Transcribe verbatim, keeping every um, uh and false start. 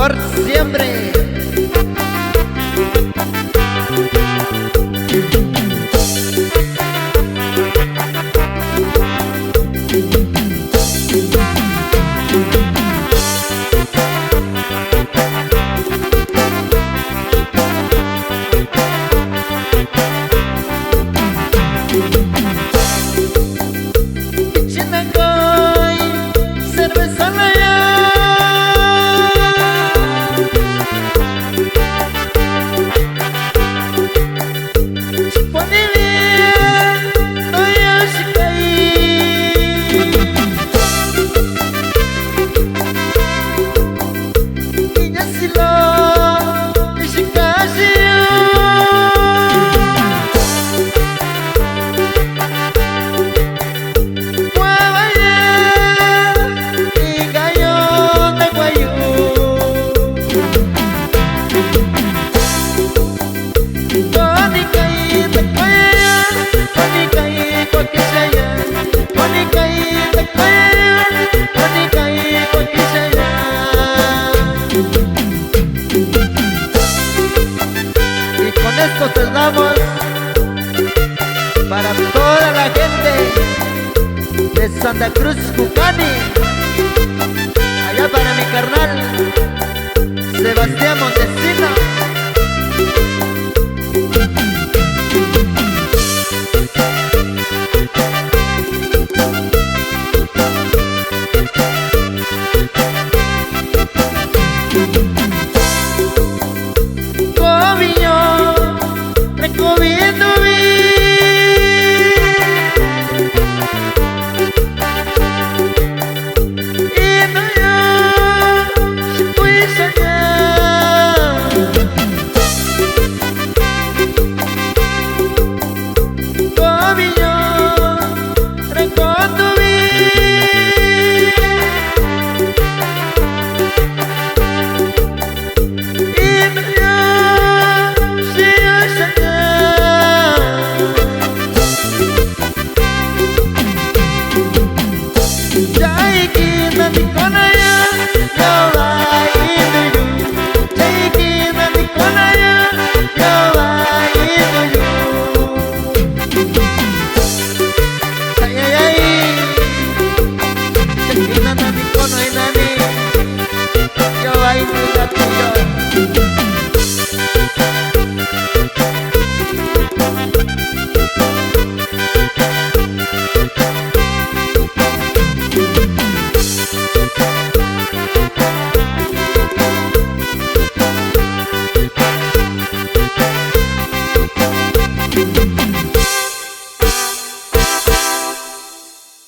Por siempre. Chinakoy, cerveza laya. Chiponilia, toya shikai. Iñasilo, ishikashi. Guabaya, igayo, naguayu. Tonikai, takuaya, tonikai, kuakishaya, tonikai, takuaya, tonikai, kuakishaya. Y con esto cerramos para toda la gente de Santa Cruz, Cucani. Allá para mi carnal Sebastián Montes.